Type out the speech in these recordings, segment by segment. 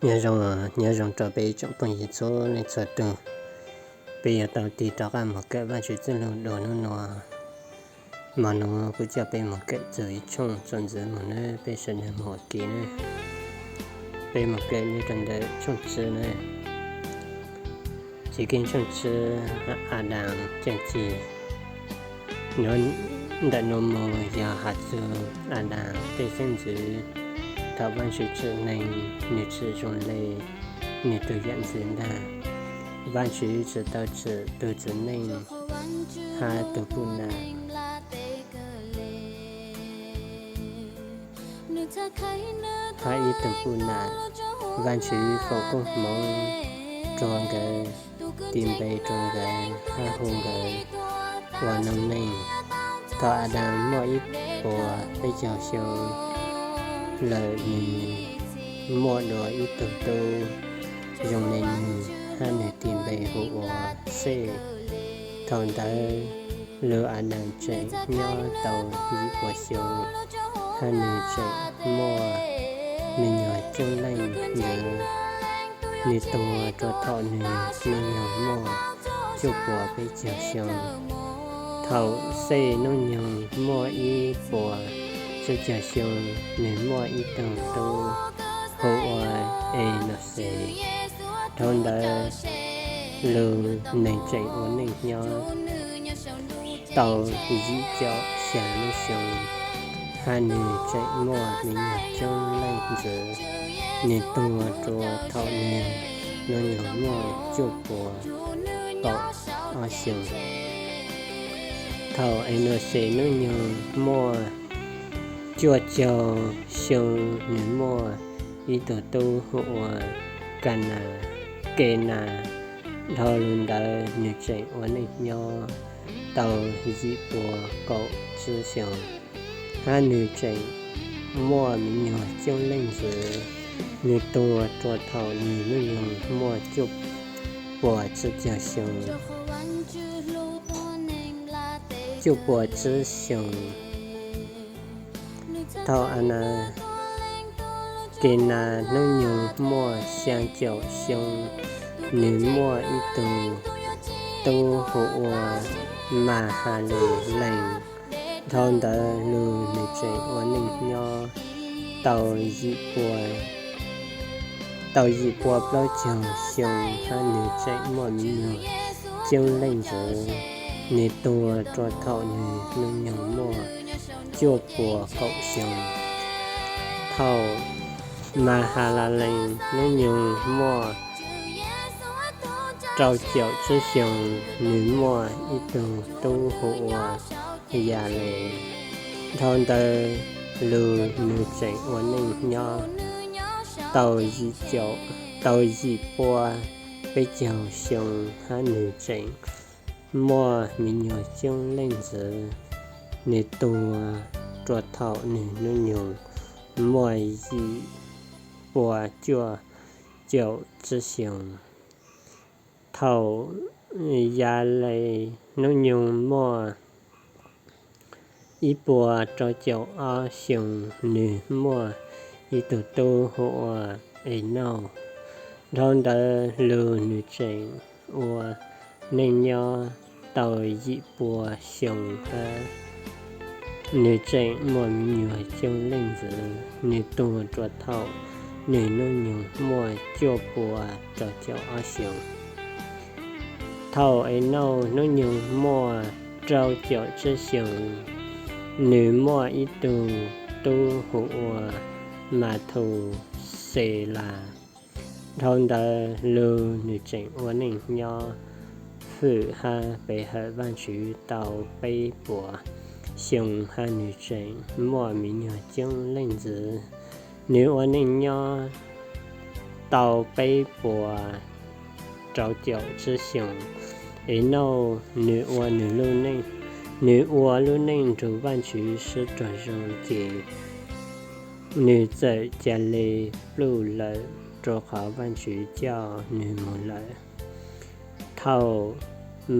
Nyob zoo, nyob zoo rau peb tsoom phooj ywg txhua leej txhua tus. Peb yuav tau tig rov qab mus kawm Vajtswv txoj lus dua hnub no. Hmo no kuv coj peb mus kawm txog ib tshooj txuas ntxiv mus nawb, peb sawv daws mus ua ke nawb. Peb mus kawm nyob rau ntawm tshooj tsib nawb. Txij kiag tshooj tsib, Adas Cag Ceg. Ntawm no mus yog hais txog Adas tej xeeb ntxwv. Thaum Vajtswv tsim neeg, nws tsim zoo li nws tus yam ntxwv ntag. Vajtswv tsis tau tsim tus txiv neej hab tus puj nam hab ib tug puj nam. Vajtswv foom koob hmoov rau nkawd, tis npe rau nkawd hab hu nkawd ua noob neej. Thaum Adas muaj ib puas peb caug xyoo lawm, nws muaj dua ib tug tub zoo li nws, hab nws tis npe hu ua Xej. Thaum ntawd lug Adas tseem nyob tau yim puas xyoo, hab nws tseem muaj me nyuam coob leej ntxwv. Nws tuag rua thaum nws hnub nyoog muaj cuaj puas peb caug xyoo. Thaum Xej hnub nyoog muaj ib puas tsib caug xyoo, nws muaj ib tug tub hu ua Enauxes. Dhau ntawd lug neeg tseem ua neej nyob tau yim caum xya lub xyoo, hab nws tseem muaj me nyuam coob leej ntxwv. Nws tuag rua thaum nws hnub nyoog muaj cuaj puas kaum ob xyoo. Thaum Enauxes hnub nyoog muaj cuaj caug xyoo, nws muaj ib tug tub hu ua Kanas, Kenas. Dhau lug ntawd nws tseem ua neej nyob tau yim puas kaum tsib xyoo, hab nws tseem muaj me nyuam coob leej ntxwv. Nws tuag rua thaum nws hnub nyoog muaj cuaj puas tsib caug xyoo. Cuaj puas tsib xyoo. Thaum Anas, Kenas hnub nyoog muaj xyaa caum xyoo, nws muaj ib tug tub hu ua Mahalelees. Dhau ntawd lug nws tseem ua neej nyob tau yim puas, tau yim puas plaub caug xyoo, hab nws tseem muaj me nyuam coob leej ntxwv. Nws tuag rua thaum nws hnub nyoog muaj cuaj puas kaum xyoo. Thaum Mahalalees hnub nyoog muaj rau caum tsib xyoo, nws muaj ib tug tub hu ua Yales. Dhau ntawd lug nws tseem ua neej nyob tau yim caum, tau yim puas peb caug xyoo, hab nws tseem muaj me nyuam coob leej ntxwv. Nws tuag rua thaum nws hnub nyoog muaj yim puas cuaj caum tsib xyoo. Thaum Yales hnub nyoog muaj ib puas rau caum ob xyoo, nws muaj ib tug tub hu ua Enauj. Dhau ntawd lug nws tseem ua neej nyob tau yim puas xyoo hab nws tseem muaj me nyuam coob leej ntxwv. Nws tuag rua thaum nws hnub nyoog muaj cuaj puas rau caum ob xyoo. Thaum Enauj hnub nyoog muaj rau caum tsib xyoo, nws muaj ib tug tub hu ua Mathauxelas. Dhau ntawd lug nws tseem ua neej nyob hwm hab pe hawm Vaajtswv tau peb puas xyoo hab nws tseem muaj me nyuam coob leej ntxwv. Nws ua neej nyob tau peb puas rau caum tsib xyoo. Enauj nws ua nws lub neej, nws ua lub neej nrug Vaajtswv sib raug zoo ces nws txawm ca le pluj lawm rua qhov Vaajtswv coj nws mus lawm. Thaum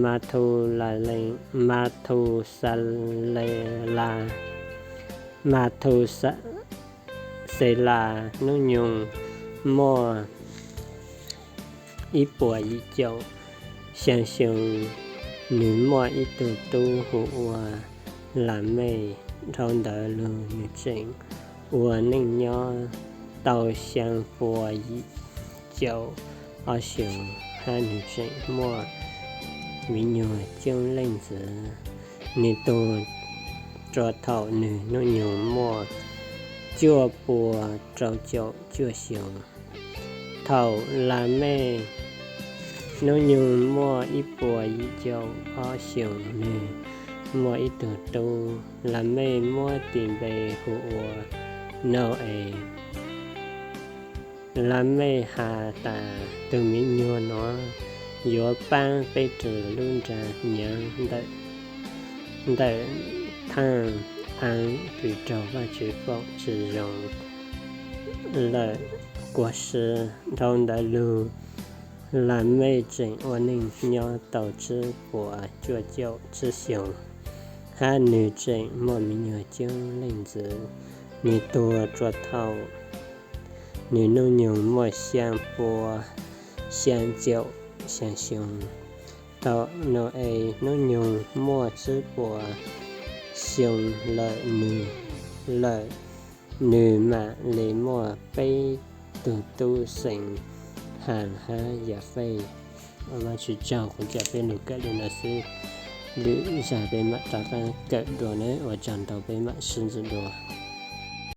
Mathauxelas, Mathauxelas, Mathauxelas hnub nyoog muaj ib puas yim caum xyaa xyoo, nwg muaj ib tug tub hu ua Lamej. Dhau ntawd lug nwg tseem ua neej nyob tau xyaa puas yim caum ob xyoos, hab nwg tseem muaj mi nyuas coob leej ntxiv. Nwg tuag rua thaum nwg nub nyoog muaj cuaj puas rau caum cuaj xyoos. Thaum Lamej nub nyoog muaj ib puas yim caum ob xyoos, nwg muaj ib tug tub. Lamej muab tis npe hu ua Nau-es. Lamej has tas, tug mi nyuas nuav yuav paab peb rua lub nra nyaav ntawm thaaj aav kws raug Vaajtswv foom tsi zoo lawm kuas si. Dhau ntawd lug, Lamej tseem ua neej nyob tau tsib puas cuaj caum tsib xyoos, hab nwg tseem muaj mi nyuas coob leej ntxiv. Nwg tuag rua thaum nwg nub nyoog muaj xyaa puas xyaa caum xyaa xyoo. Thaum Nau-es nub nyoog muaj tsib puas xyoo lawm, nwg, lawm, nwg maam le muaj peb tug tub xeem Has hab Yafej. Ua Vaajtswv tsaug, kuv coj peb lug kawm le nuav xwb, lwm zag peb maam rov qaab kawm dua nawb. Ua tsaug ntau, peb maam sib ntsib dua.